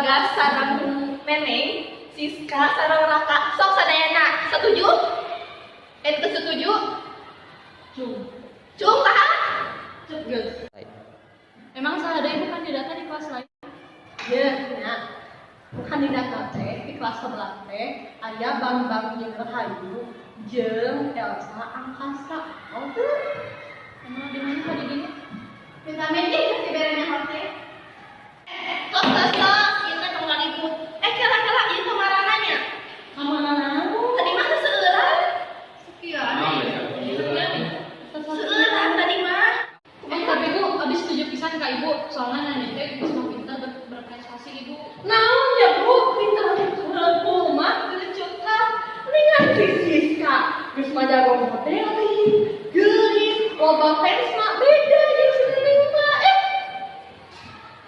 Bagas sareng Neneng, Siska sareng Raka. Sok sadayana setuju? Teu setuju? Cung. Cung saha? Cuk geus. Emang saha deui, Ibu, kandidatna di kelas lain? Ya, nya. Kandidat teh di kelas sebelah teh aya Bambang Rahayu jeung Elsa Angkasa. Oh, teu. Emang di mana tadi gini? Minta meeting si berenya teh. Sok sok sok, ieu teh tong ribut. Eh, kela kela, ieu kamarana nya? Kamana naon? Tadi mah seueuran. Sekian. Seueuran tadi mah. Eh, tapi Bu, abis setuju pisan ka Ibu, soalnya nanya teh geus mah pintar berprestasi, Ibu. Naon ya, Bu? Pinter mah geus cekap. Ningan si Siska geus mah jago modeling, geulis, loba fans mah beda jeung si Neneng mah. Eh,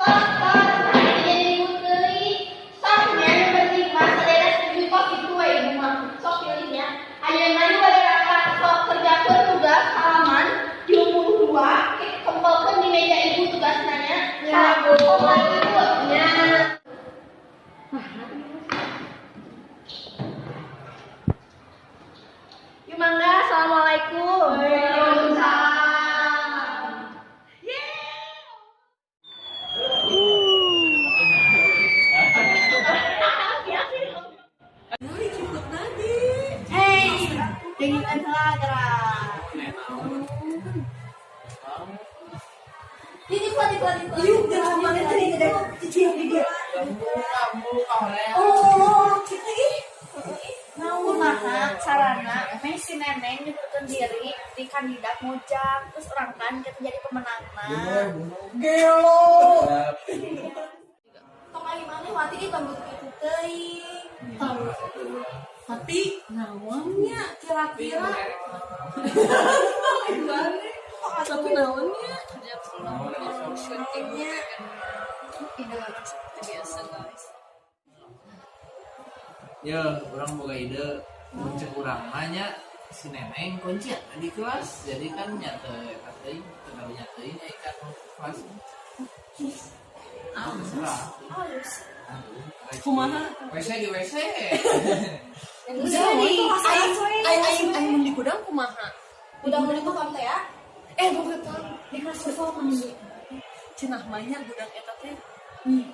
Tos tos, nah, jadi ribut deui. Sok nya, nu penting mah sadayana setuju, tos kitu we Ibu mah. Sok pilih nya. Ayeuna nu bade Raka sok kerjakeun tugas halaman 32, kempelkeun di meja Ibu tugasna nya. Ya, Bu. Sok lagi, Bu. Nya. Yuk mangga, assalamualaikum. Waalaikumsalam. Yeay. Hei, dengerin heula gerak. Ini kuat, kuat, kuat. Yuk, jangan mana tadi ada cici di dia. Oh, kita ih. Kumaha carana meh si Neneng nyebutkeun diri di kandidat mojang, terus urang kan kita jadi pemenangna. Gelo. Tong ari maneh wati ih, tong gitu teuing. Tapi naonnya kira-kira? Tapi naonnya? Syutingnya tidak seperti biasa, guys. Ya, urang boga ide. Mun cek urang mah nya, si Neneng kunci di kelas, jadi kan nyata eta teuing teu karunya teuing nya ikan kelas. Ah, terserah. Kumaha? WC di WC. Udah nih, Aing aing aing aing mun di gudang kumaha? Udah mau ditukar teh ya? Eh, bukan di kelas performa. Cenah mah nya gudang eta teh.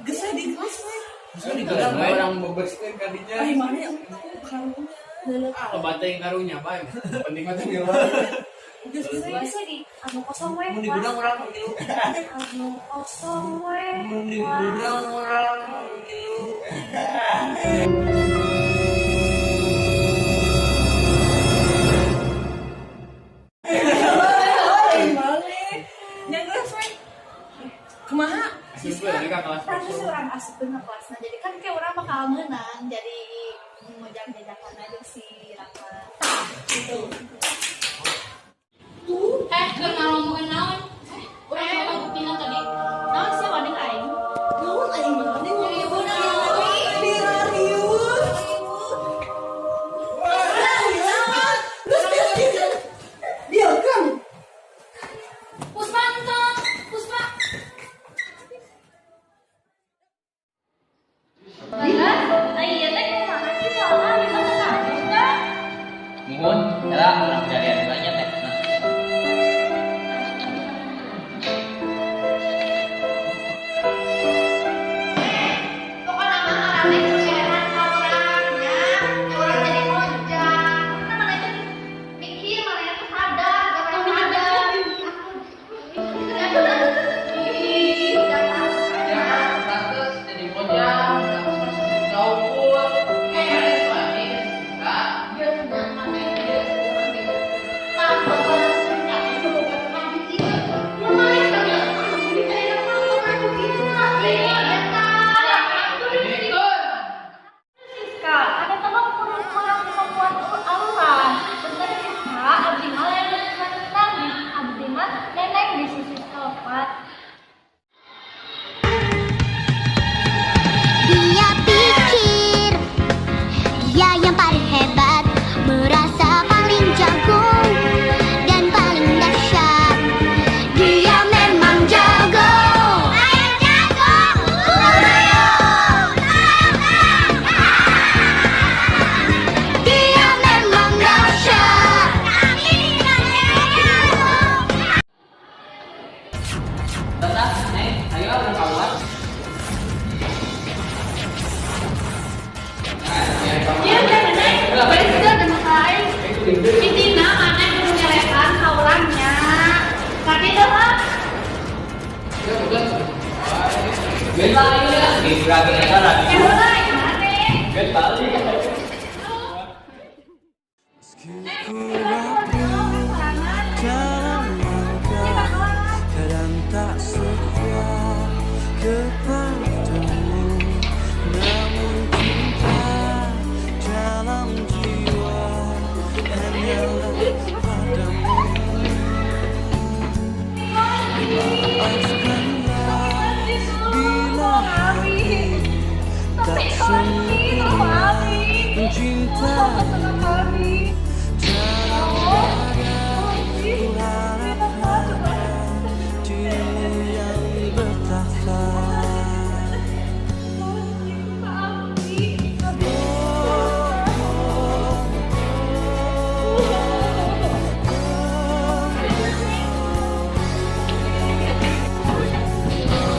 Geus we di kelas we. Bisa di gudang Urang bebersihkan kadinya. Ai mana yang karunya. Ah, loba teuing karunya bae. Penting mah teh Geus Bisa we. bisa di anu kosong we. Mun di gudang urang ngilu. Anu kosong we. Mun di gudang urang ngilu. Ai mana? Nya geus we. Kumaha? Asup we ka kelas Pasti kosong. urang asupkeun ke kelasna. Jadi kan kayak urang bakal menang jadi mojang jajakan aja si Raka. Tah, gitu. Eh, keur ngomongin naon? Eh, urang coba buktina tadi. Naon sih wani ka aing? Naon aing mah wani ngomong Dirarius. Terus terus terus. Dia kan. Puspa entong, Puspa. Bagas, ai ieu teh kumaha sih, soalna abdi mah teu ngartos kan? Muhun, ya urang carian banyak teh. Nah. Pokoknya mah harane keperan ka urang nya, ya urang jadi mojang. Karena mana itu mikir, mana itu sadar, gak pernah sadar. Ih, jangan. Ya, pantes jadi mojang, kaukur. Eh, mani Siska. Dia senang mana dia urang gitu. Tah, pokoknya Siska itu boga teman di situ. Mun maneh teh di ayeuna mah maju gitu. Ih, eta. Siska, ada teman kurang kurang kemampuan aluran. Bener Siska, abdi mah lain tentang abdi mah Neneng di sisi Siska lepat. Dia pikir dia yang paling hebat, merasa paling jago dan paling dahsyat. Dia memang jago. Ayo jago, ayo. Tetap, Neng, ayo urang keluar. Iya, teh Neneng. Bari kita ada masalah aing. Intina maneh kudu nyelekan ka urangnya. Sakitu lah. Geus lah ieu ya. Geus lagi eta lagi. Ya heula ieu maneh. Geus balik. Kadang tak setia kepadamu, namun cinta dalam jiwa hanyalah padamu. Maafkanlah bila hati tak sempurna mencintaimu. Dalam dada ku harap hanya dirimu yang bertakhta.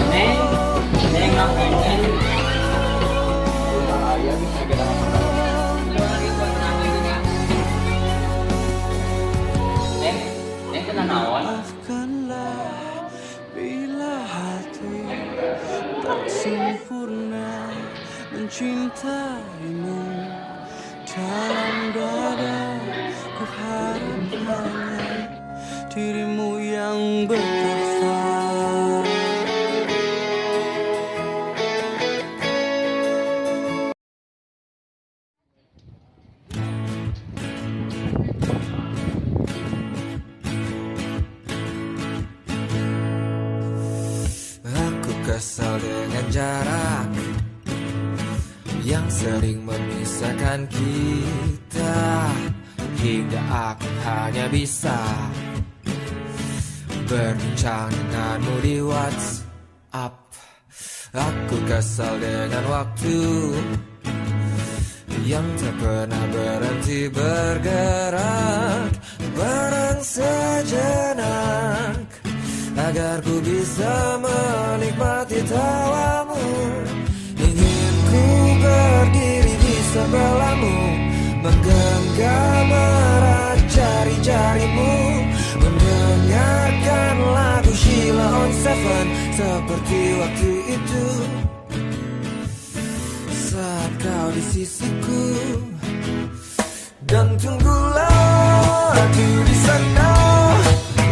Neng, Neng ngapain Neng? Bahaya bisa kita. Neng, Neng kena naon? Maafkanlah bila hati tak sempurna mencintaimu. Dalam dada ku harap hanya dirimu yang bertakhta. Aku kesal dengan jarak yang sering memisahkan kita, hingga aku hanya bisa berbincang denganmu di WhatsApp. Aku kesal dengan waktu yang tak pernah berhenti bergerak bareng sejenak, agar ku bisa menikmati tawamu. Ingin ku berdiri di sebelahmu, menggenggam erat jari-jarimu, mendengarkan lagu Sheila on Seven seperti waktu itu saat kau di sisiku. Dan tunggulah aku di sana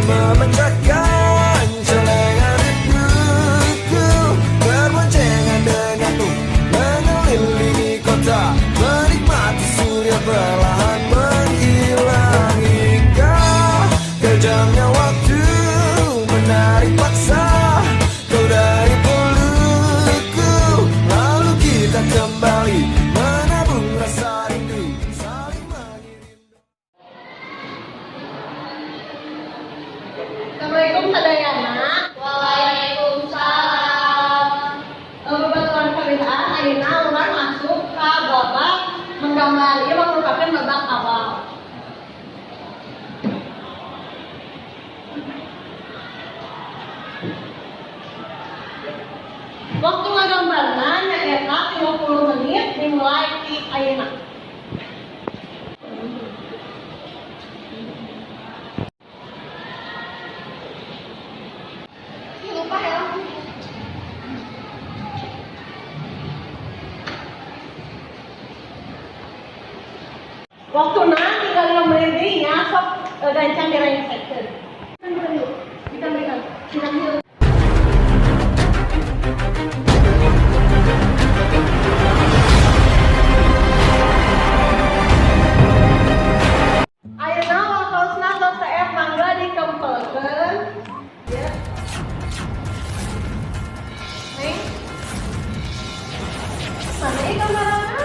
memecahkan celengan rinduku, berboncengan denganmu mengelilingi kota, menikmati surya perlahan menghilang hingga kejamnya waktu menarik paksa kau dari pelukku. Lalu kita kembali menabung rasa rindu, saling mengirim. Assalamualaikum sadayana. Waalaikumsalam. Babaturan kabeh ayeuna urang masuk ka babak menggambar. Ieu merupakan babak awal. Waktu ngagambarna nyaeta 50 menit dimulai ti ayeuna. Ih, lupa ya. Waktuna tinggal 5 menit deui nya sok gancang direngsekeun. Berikan, berikan. Ayeuna waktosna tos seep mangga dikempelkeun. Ya. Neng. Mana ieu gambaranna?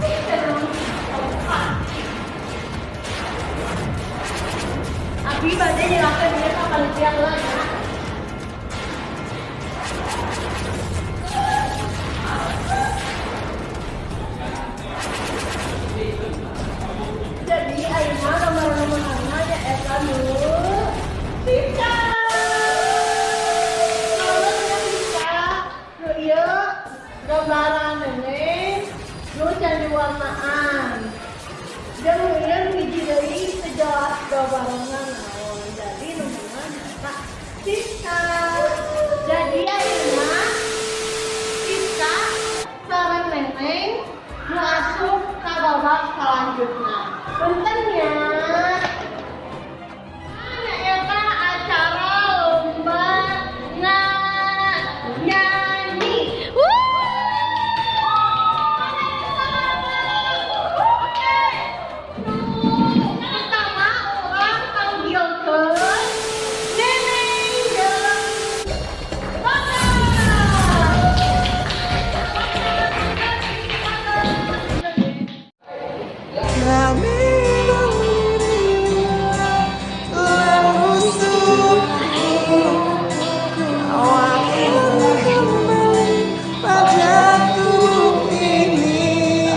Ih, Abi bade nyerahkeun ieu ka panitia heula nya. Jadi ayeuna gambaran nomor nyaeta nu Siska. selanjutnya. Punten nya. Eta acara lomba nyanyi. Oke. Pertama urang panggilkeun Neneng jeung Raka. Kami telah rusuh, kau akan kembali pada tubuh ini.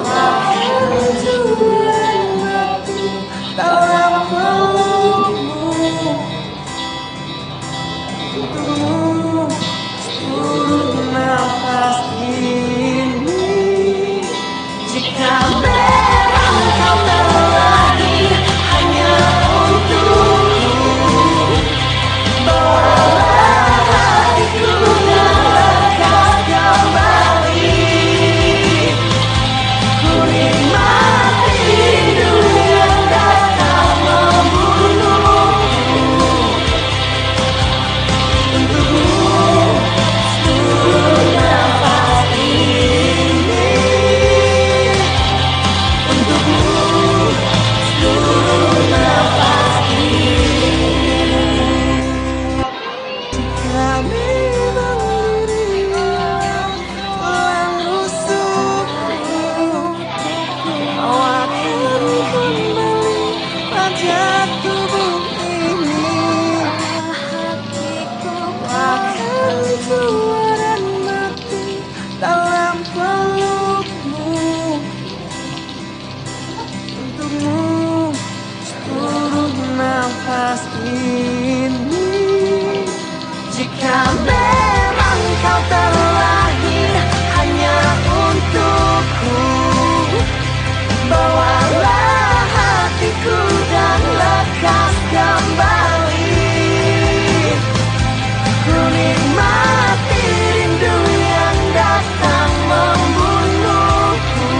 Akan jual mati dalam pelukmu. Untukmu seluruh nafas ini. Jika memang kau terlahir hanya untukku, bawalah hatiku dan lekas kembali. Ku nikmati rindu yang datang membunuhku. Untukmu seluruh nafas ini. Untukmu seluruh nafas ini. Jika memang dirimu telah rusuh, kau akan kembali pada tubuh ini. Akan keluar dan mati dalam pelukmu. Untukmu seluruh nafas ini. Jika memang kau terlahir hanya untukku, bawalah hatiku dan lekas kembali. Ku nikmati rindu yang datang membunuhku.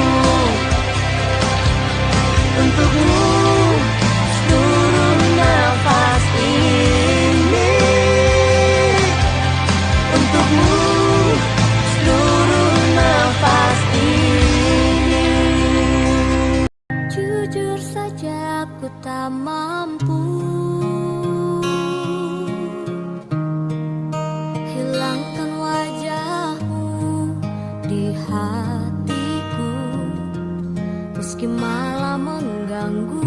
Untukmu seluruh nafas ini. Untukmu seluruh nafas ini. Jujur saja ku tak mampu hilangkan wajahmu di hatiku, meski malah mengganggu.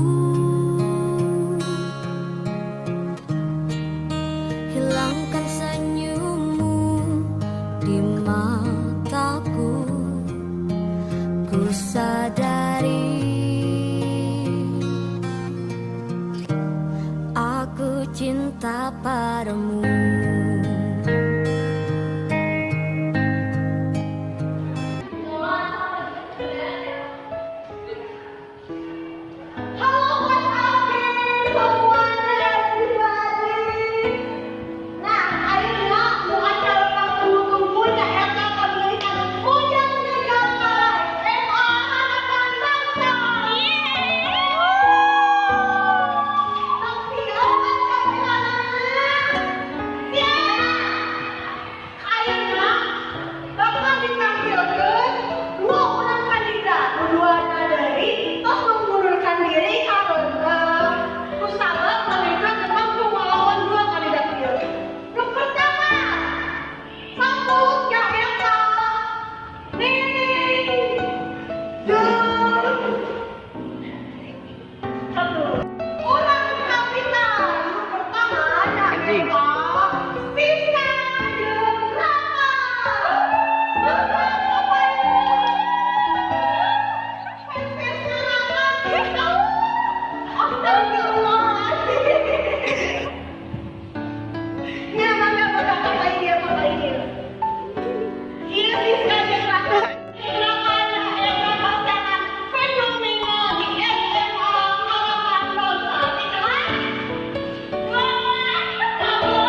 Hilangkan senyummu di mataku, ku sadari aku cinta padamu. Halo, what's up, semuanya, everybody. Nah, ayeuna nu acara tunggu-tunggu nyaeta pemilihan Ujang Dirgantara SMA Harapan Bangsa. Saksikan kamerana. Ya. Ayeuna bakal dipanggilkeun dua orang kandidat, dua-duana dari tos mengundurkan diri karena kusabab mereka mampu melawan dua kandidat ieu. Nu pertama, sambut nyaeta Neneng jeung satu orang kapitan. Nu pertama nyaeta Siska jeung Rama. Fenomena di SMA Harapan Bangsa. Di kelas 2, 1.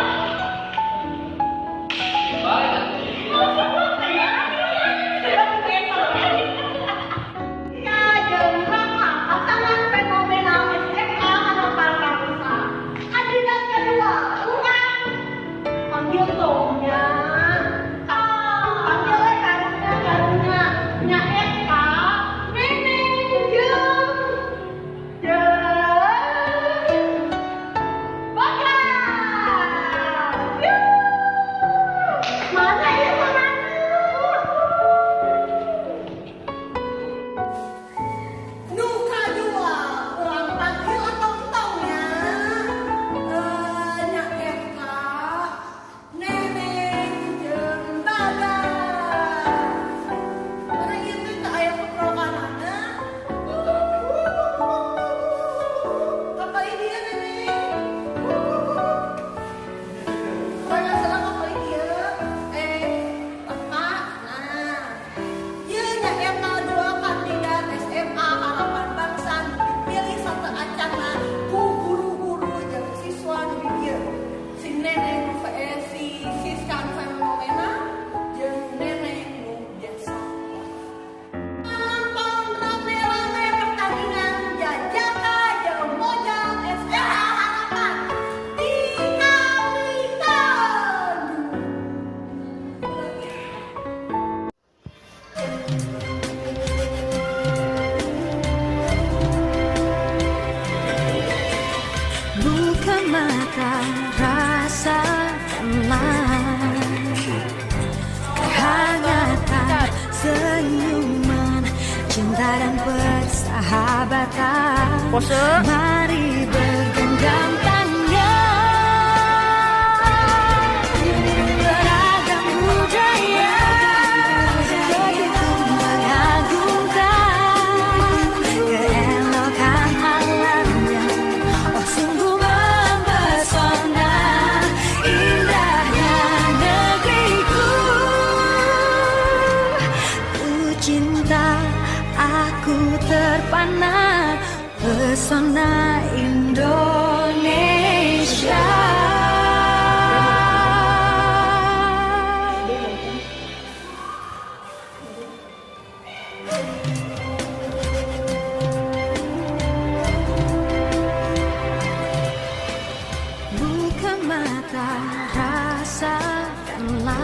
kata. Pose. Mari bergenggam tangan, beragam budaya begitu mengagumkan, keelokan alamnya oh sungguh mempesona, indahnya negeriku. Ku cinta, aku terpana, pesona Indonesia. Buka mata, rasakanlah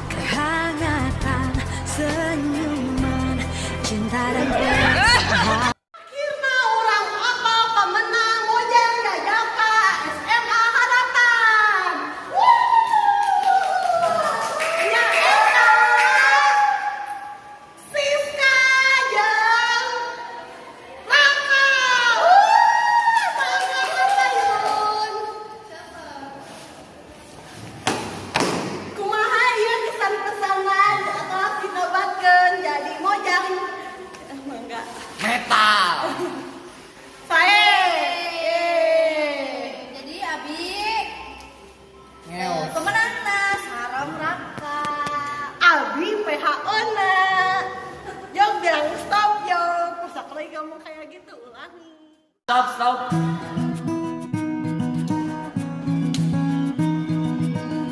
kehangatan senyuman cinta dan persahabatan. Akhirna urang apal pemenang Mojang Jajaka SMA Harapan. Nyaeta Siska jeung Raka. Mangga kapayun. Kumaha ieu kesan-pesanan atau dinobatkeun jadi Mojang? Mangga. Metal. Sae. Jadi abi Ngeos. pemenangna sareng Raka. Abi PHO na. Jong bilang stop jong. Masa lagi kamu kayak gitu ulangi. Stop, stop.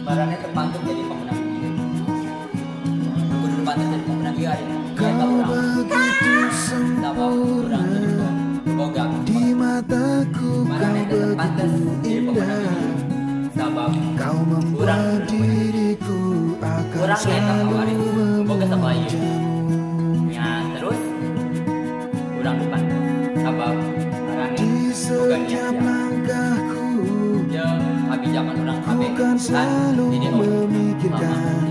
Barangnya terpantas jadi pemenang ieu. Kudu pantas jadi pemenang ieu ayeuna. Eta Kau urang. begitu Sabab urang jadi sempurna boga. di mataku, kau Barangnya terpantas begitu jadi pemenang indah. ieu. Sabab Kau urang membuat kudu menang. diriku akan Urang eta selalu kamari boga sabab ieu. memujamu. Ya, terus urang pantas sabab marane Di boga niat setiap ya. langkahku, Jeung abi zaman urang ku kabeh kan kan selalu di dieu lama memikirkan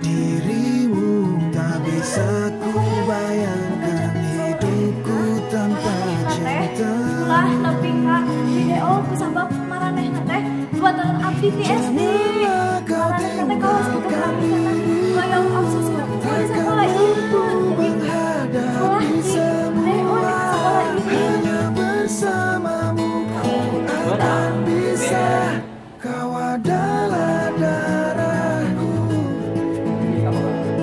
dirimu. Tak bisa ku bayangkan hidupku tanpa cinta. Ulah nepi ka video kusabab maranehna teh buatan abdi ti SD. Janganlah kau Maranehna teh kawas kitu tinggalkan abdi kana hoyong akses ka Takkan sekolah ieu. mampu Jadi ulah menghadapi di DO di semua. sekolah ieu. Hanya bersamamu ku akan bisa. Kau adalah darahku,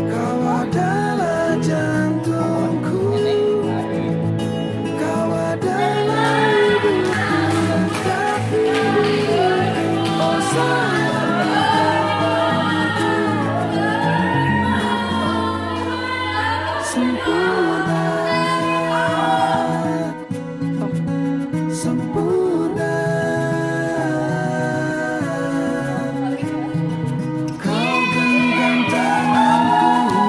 kau adalah jantungku, kau adalah hidupku dan tak. Oh sayang, sempurna, sempurna. Kau genggam tanganku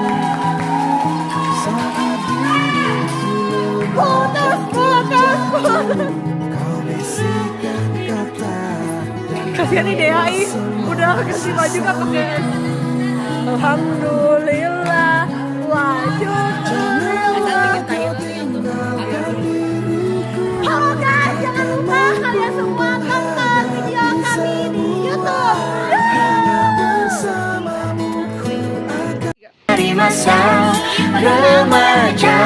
saat diriku Putus, putus, putus. Kau bisikkan kata dan Kasihan nih DHI udah kasih baju kan pakai. Alhamdulillah wajib. Janganlah kau tinggalkan diriku. Halo guys, jangan lupa kalian semua tonton video kami di YouTube. Hanya bersamamu ku akan Dari masa remaja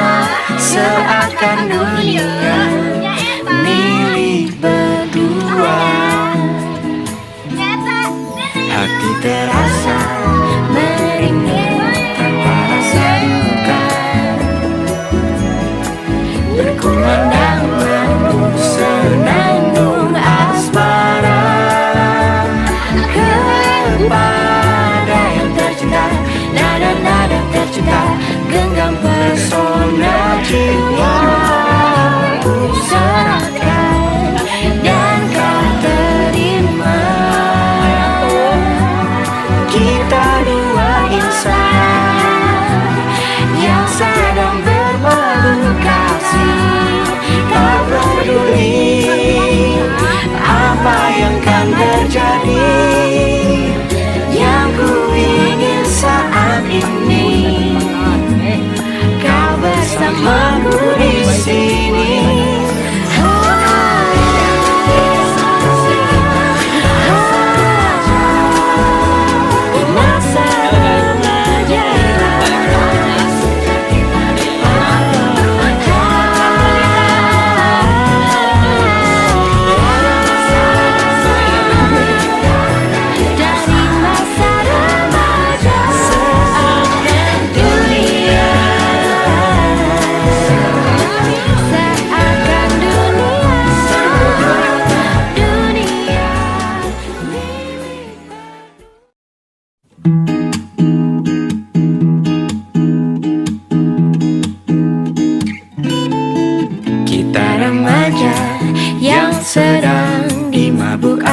seakan dunia milik berdua. Hati terasa merinding tanpa rasa duka. Berkumandang lagu senandung asmara kepada yang tercinta, nada-nada tercinta genggam pesona jiwa.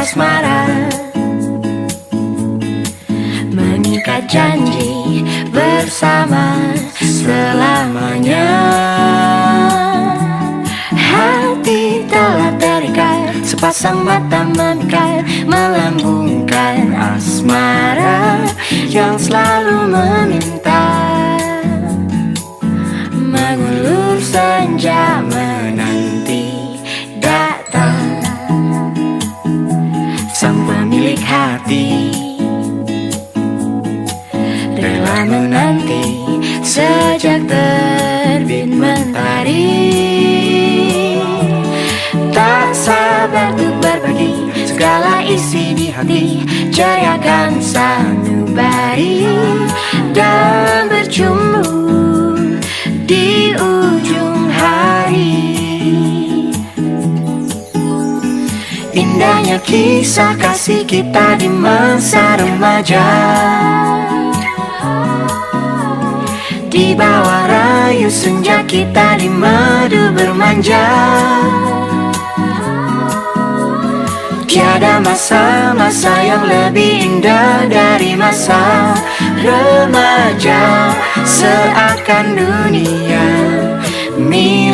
asmara, mengikat janji bersama selamanya. Hati telah terikat, sepasang mata memikat, melambungkan asmara yang selalu meminta. Mengulur senja menanti datang sang pemilik hati, rela menanti sejak terbit mentari. Tak sabar untuk berbagi segala isi di hati, ceriakan sanubari dan bercumbu di ujung hari. Indahnya kisah kasih kita di masa remaja, di bawah rayu senja kita di madu bermanja. Tiada masa-masa yang lebih indah dari masa remaja. Seakan dunia milik